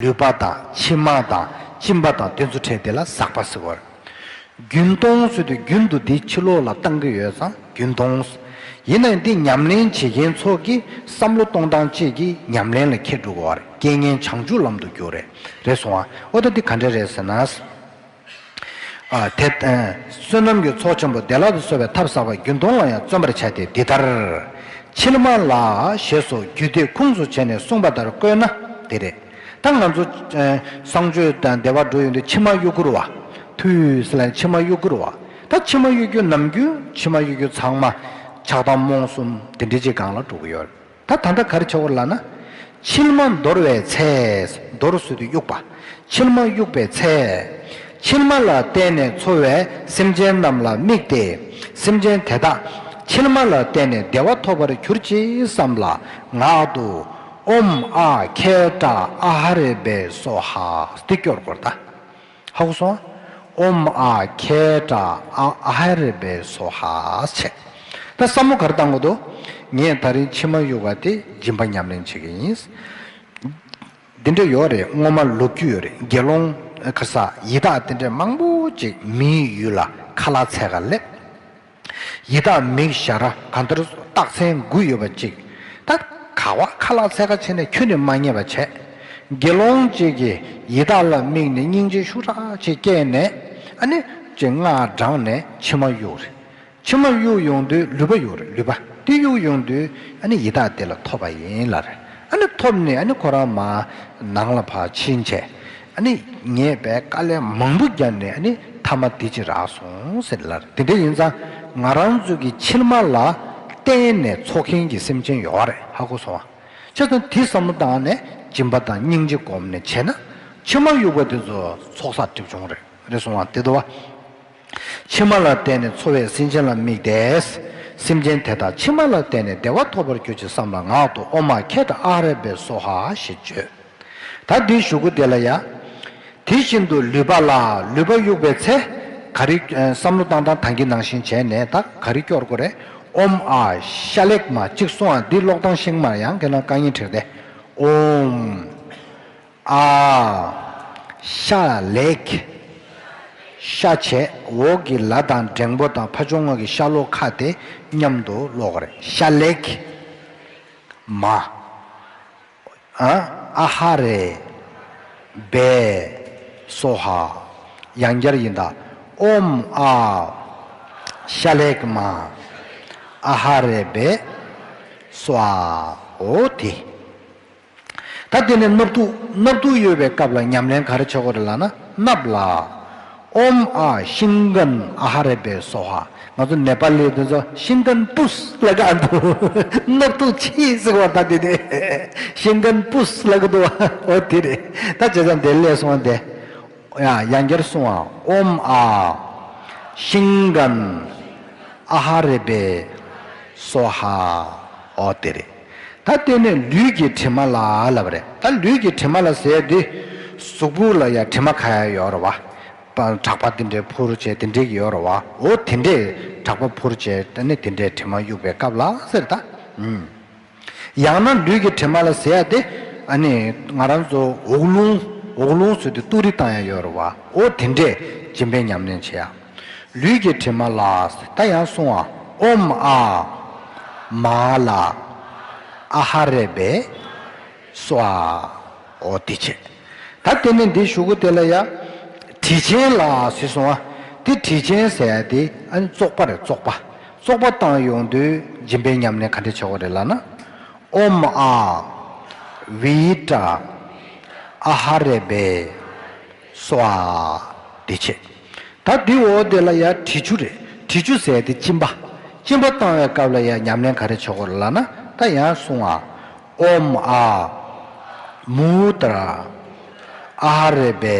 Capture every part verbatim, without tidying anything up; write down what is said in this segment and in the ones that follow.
ལུས་པ་དང་མཆིལ་མ་དང་གཅིན་པ་དང་དེ་ཚོ་ཕྲལ་དེ་ལ་ཟག་པ་ཟེར་བ་རེད། རྒྱུན་གཏོང་ཟེར་དུས་རྒྱུན་དུ་འདི་ཕྱི་ལོགས་ལ་བཏང་གི་ཡོད་ཙང་རྒྱུན་གཏོང་། ཡིན་ནའི་འདི་ཉམས་ལེན་བྱེད་མཁན་ཚོ་གི་བསམ་བློ་གཏོང་སྟངས་གཅིག་གིས་ཉམས་ལེན་ལ་འཁྱེར་འགྲོ་དགོས་པ་རེད། རྐྱེན་ངན་བྱང་ཆུབ་ལམ་དུ་བསྒྱུར་རེད། རེད་སོང་ཨ། ཨོ་ད་འདི་ག་འདྲ་རེད་ཟེར་ན། ཨ། དེ་ཨ། བསོད་ནམས་ཀྱི་ཚོགས་ཆེན་པོ་བདེ་བླག་ཏུ་གསོག་པའི་ཐབས་བསགས་པ་རྒྱུན་གཏོང་ལ་ཡང་བརྩོན་པར་བྱ་སྟེ་འདི་ལྟར། མཆིལ་མ་ལ་ཞེས་སོགས་རྒྱུད་སྡེ་ཁུངས་སུ་བྱས་ནས་གསུངས་པ་ལྟར་བཀོད་ན་དེ་རེད། ད་ང་ཚོ་ཨ། གསང་སྤྱོད་དང་བདེ་བར་འགྲོ་ཡོང་དུས་མཆིལ་མ་གཡུག་གི་རེད་བ། ཐུགས་ཟེར་ལ་མཆིལ་མ་གཡུག་གི་རེད་བ། ད་མཆིལ་མ་གཡུག་རྒྱུ་ནམ་རྒྱུན་མཆིལ་མ་གཡུག་རྒྱུ་ཚང་མ་ཆགས་སྡང་རྨོངས་གསུམ་དེ་འདྲའི་ཅིག་སྒང་ལ་འགྲོ་གི་ཡོད་རེད། ད་ད་ལྟ་ག་རེ་བྱེད་དགོས་ལབ་ན། མཆིལ་མ་འདོར་བའི་ཚེ། འདོར་ཟེར་དུས་གཡུག་པ། མཆིལ་མ་གཡུག་པའི་ཚེ། མཆིལ་མ་ལ་བརྟེན་ནས་འཚོ་བའི་སེམས་ཅན་རྣམས་ལ་དམིགས་ཏེ། སེམས་ཅན་དེ་དག་མཆིལ་མ་ལ་བརྟེན་ནས་བདེ་བ་ཐོབ་པར་གྱུར་ཅིག་བསམ་ལ་ངག་ཏུ། ཨོཾ་ཨཱཿཧྲཱིཿཨ་ཧ་རེ་བེ་སྭཱ་ཧཱ་འདི་སྐྱོར་དགོས་རེད་ད། ཧ་གོ་སོང་། ཨོཾ་ཨཱཿཧྲཱིཿཨ་ཨཱཿཧ་རེ་བེ་སྭཱ་ཧཱ་བྱས། ད་བསམ་བློ་ག་རེ་བཏང་དགོས་འདུག་ངས་ད་རིང་མཆིལ་མ་གཡུག་པ་དེ་སྦྱིན་པ་ཉམས་ལེན་བྱེད་ཀྱི་ཡིན། འདི་འདྲ་ཡོད་རེད། སྔོན་མ་ལོ་རྒྱུས་ཡོད་རེད། དགེ་སློང་ཁ་ས་ཡི་དྭགས་དེ་འདྲ་མང་པོ་ཅིག་མིའི་ཡུལ་ལ་ཁ་ལག་འཚོལ་ག་སླེབས། ཡི་དྭགས་མི་ཞར་གང་ལྟར་རྟགས་མཚན་དགུ་ཡོད་པ་ཅིག་ད་ག་བ་ཁ་ལག་འཚོལ་ག་བྱས་ནས་ཁྱོན་ནས་མ་རྙེད་པ་བྱས། དགེ་སློང་ཅིག་གིས་ཡི་དྭགས་ལ་དམིགས་ནས་སྙིང་རྗེ་ཤུགས་དྲག་ཅིག་སྐྱེས་ནས། ཨ་ནི་ཅིག་སྔགས་བགྲངས་ནས་མཆིལ་མ་གཡུག་རེད། མཆིལ་མ་གཡུག་ཡོང་དུས་ལུད་པ་ཡོད་རེད། ལུད་པ་དེ་གཡུག་ཡོང་དུས་ཨ་ནི་ཡི་དྭགས་དེ་ལ་ཐོབ་པ་ཡིན་ལབ་རེད། ཨ་ནི་ཐོབ་ནས་ཨ་ནི་ཁོ་རང་མར་ནང་ལ་ཕར་ཕྱིན་བྱས། ཨ་ནི་ངས་དཔེ་དཀའ་ལས་མང་པོ་བརྒྱབ་ནས་ཨ་ནི་ཐ་མ་དེ་ཅིག་རག་སོང་ཟེར་ལབ་རེད། དེ་འདྲ་ཡིན་ཙང་ང་རང་ཚོ་གི་མཆིལ་མ་ལ་བརྟེན་ནས་འཚོ་མཁན་གྱི་སེམས་ཅན་ཡོད་རེད། ཧ་གོ་སོང་ཨ། བྱས་ཙང་དེ་བསམ་བློ་བཏང་ནས་སྦྱིན་པ་དང་སྙིང་རྗེ་སྒོམ་ནས་བྱས་ན། མཆིལ་མ་གཡུག་པ་དེ་ཚོ་ཚོགས་བསགས་སྒྲིབ་སྦྱོང་རེད། རེད་སོང་བ་དེ་འདུག་བ། མཆིལ་མ་ལ་བརྟེན་ནས་འཚོ་བའི་སེམས་ཅན་ལ་དམིགས་ཏེ། སེམས་ཅན་དེ་དག་མཆིལ་མ་ལ་བརྟེན་ནས་བདེ་བ་ཐོབ་པར་གྱུར་ཅིག་བསམ་ལ་ངག་ཏུ་ཨོཾ་ཨཱཿཧྲཱིཿཨ་ཧ་རེ་བེ་སྭཱ་ཧཱ་ཞེས་བརྗོད། ད་འདིའི་གཞུག་གུ་དེ་ལ་ཡ། དེ་བཞིན་དུ་ལུད་པ་ལ་ལུད་པ་གཡུག་པའི་ཚེ། ག་རེ་བསམ་བློ་བཏང་སྟངས་ད་གིན་ནང་བཞིན་བྱས་ནས་ད་ག་རེ་སྐྱོར་དགོས་རེད། ཨོཾ་ཨཱཿཤ་ལེགས་མ་གཅིག་གསུང་ཨ། འདི་ཀློག་སྟངས་ཤེས་ཀྱི་མ་རེད། ཡང་ཁྱེད་རང་དཀའ་ངལ་འཕྲད་དེ། ཨོཾ་ཨཱཿཤ་ལེགས། ཤ་བྱས་འོག་གི་ལ་དང་འགྲེང་པོ་དང་ཕ་ཆུང་ངུ་གི་ཤ་ལོག་ཁ་དེ་མཉམ་དུ་ཀློག་རེད། ཤ་ལེགས་མ། ཨ་ཨཱ་ཧ་རེ་བེ་སྭཱ་ཧཱ། ཡང་བསྐྱར་ཡིན་ད། ཨོཾ་ཨཱཿཤ་ལེགས་མ་ཨཱ་ཧ་རེ་བེ་སྭཱ་ཧཱ། འོ་དེ། ད་དེ་ནས་སྣབས་ཐུག་སྣབས་ཐུག་གཡོ་བའི་སྐབས་ལ་ཉམས་ལེན་ག་རེ་བྱེད་དགོས་རེད་ལབ་ན། སྣབས་ལ་ཨོཾ་ཨཱཿཤིང་ཀན་ཨཱ་ཧ་རེ་བེ་སྭཱ་ཧཱ། ང་ཚོ་ནེ་པ་ལི་དེ་ཚོ་ཤིང་ཀན་པུས་ལབ་གི་འདུག་སྣབས་ཐུག་ཕྱིས་ཟེར་བ་ད་དེ་ནས་ཤིང་ཀན་པུས་ལབ་གི་འདུག་འོ་དེ་རེད། ད་བྱས་ཙང་དེ་ལས་སོང་བ་དེ། ཡ་ཡང་བསྐྱར་གསུང་ཨ། ཨོཾ་ཨཱཿཤིང་ཀན་ཨཱ་ཧ་རེ་བེ་སྭཱ་ཧཱ། འོ་དེ་རེད། ད་དེ་ནས་ལུས་ཀྱི་དྲི་མ་ལ་ལབ་རེད། ད་ལུས་ཀྱི་དྲི་མ་ལ་ཟེར་དུས། གཟུགས་པོ་ལ་ཡ་དྲི་མ་ཁ་ཡ་ཡོད་རེད་བ། པ་གྲགས་པ་དེ་འདྲའི་འཕུར་བྱས་དེ་འདྲའི་ཡོད་རེད་བ། འོ་དེ་འདྲའི་གྲགས་པ་འཕུར་བྱས་དེ་ནི་དེ་འདྲའི་དྲི་མ་གཡུག་པའི་སྐབས་ལ་ཟེར་ད། ཨུམ། ཡང་ན་ལུས་ཀྱི་དྲི་མ་ལ་ཟེར་ཡ་དེ། ཨ་ནི་ང་རང་ཚོ་འོག་རླུང་། འོག་རླུང་ཟེར་དུས་ཏུ་རི་བཏང་ཡ་ཡོད་རེད་བ། འོ་དེ་འདྲས་སྦྱིན་པའི་ཉམས་ལེན་བྱེད་ཡ། ལུས་ཀྱི་དྲི་མ་ལ། ད་ཡང་གསུང་ཨ། ཨོཾ་ཨཱཿ་མ་ལ་ཨཱ་ཧ་རེ་བེ་སྭཱ་ཧཱ། འོ་དེ་བྱེད། ད་དེ་ནས་འདི་གཞུག་གུ་དེ་ལ་ཡ། དྲི་ཆེན་ལ་ཟེར་སོང་ཨ། དེ་དྲི་ཆེན་ཟེར་ཡ་དེ་ཨ་ནི་བཙོག་པ་རེད། བཙོག་པ། བཙོག་པ་བཏང་ཡོང་དུས་སྦྱིན་པའི་ཉམས་ལེན་ག་འདྲ་བྱེད་དགོས་རེད་ལབ་ན། ཨོཾ་ཨཱཿ་བི་ཏྲ་ཨཱ་ཧ་རེ་བེ་སྭཱ་ཧཱ། དེ་བྱེད། ད་དེ་འོག་དེ་ལ་ཡ་དྲི་ཆུ་རེད། དྲི་ཆུ་ཟེར་དེ་གཅིན་པ། གཅིན་པ་བཏང་བའི་སྐབས་ལ་ཡ་ཉམས་ལེན་ག་རེ་བྱེད་དགོས་རེད་ལབ་ན། ད་ཡང་གསུང་ཨ། ཨོཾ་ཨཱཿ་མུ་ཏྲ་ཨཱ་ཧ་རེ་བེ་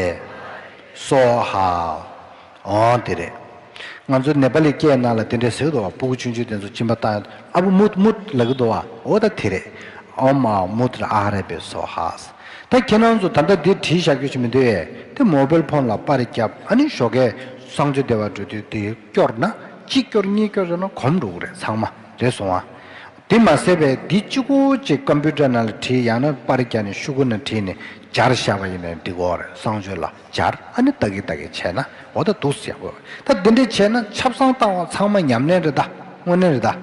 སྭཱ་ཧཱ། འོ་དེ་རེད། ང་ཚོ་ནེ་པ་ལི་སྐད་ནང་ལ་དེ་འདྲས་ཟེར་གི་འདུག་བ། སྤུ་གུ་ཆུང་ཆུང་དེ་ཚོ་གཅིན་པ་བཏང་ཡ། ཨ་བུ་མུད་མུད་ལབ་གི་འདུག་བ། འོ་ད་དེ་རེད། ཨོཾ་ཨཱཿ་མུ་ཏྲ་ཨཱ་ཧ་རེ་བེ་སྭཱ་ཧཱ། ད་ཁྱེད་རང་ཚོ་ད་ལྟ་འདི་བྲིས་བཞག་རྒྱུ་ཞིག་མི་འདུག་ཨེ། དེ་མོ་བེལ་ཕོན་ལ་པར་རྒྱབ། ཨ་ནི་ཞོགས་ཀས་གསང་སྤྱོད་བདེ་བར་འགྲོ་དུས་དེ་སྐྱོར་ན། གཅིག་སྐྱོར་གཉིས་སྐྱོར་བྱས་ན་གོམས་འགྲོ་གི་རེད་ཚང་མ། རེད་སོང་ཨ། དེ་མ་ཟད་པའི་འདི་གཅིག་པོ་གཅིག་ཀམ་པུ་ཊར་ནང་ལ་བྲིས། ཡང་ན་པར་རྒྱབ་ནས་ཤོག་གུ་ནང་བྲིས་ནས། སྦྱར་བཞག་པ་ཡིན་ནའི་འགྲིག་གོ་རེད། གསང་སྤྱོད་ལ་སྦྱར། ཨ་ནི་ད་གིན་ད་གིན་བྱས་ན་འོ་ད་འདུག་སེ་བྱ་དགོས། ད་འདི་འདྲས་བྱས་ན་ཆབ་གསང་བཏང་བ་ཚང་མ་ཉམས་ལེན་རེད་ད། དངོས་གནས་རེད་ད།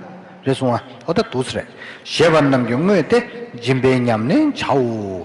རེད་སོང་ཨ། འོ་ད་འདུག་སེ་རེད། ཞེས་པ་རྣམས་ཀྱི་དངོས་དེ་སྦྱིན་པའི་ཉམས་ལེན་བྱའོ།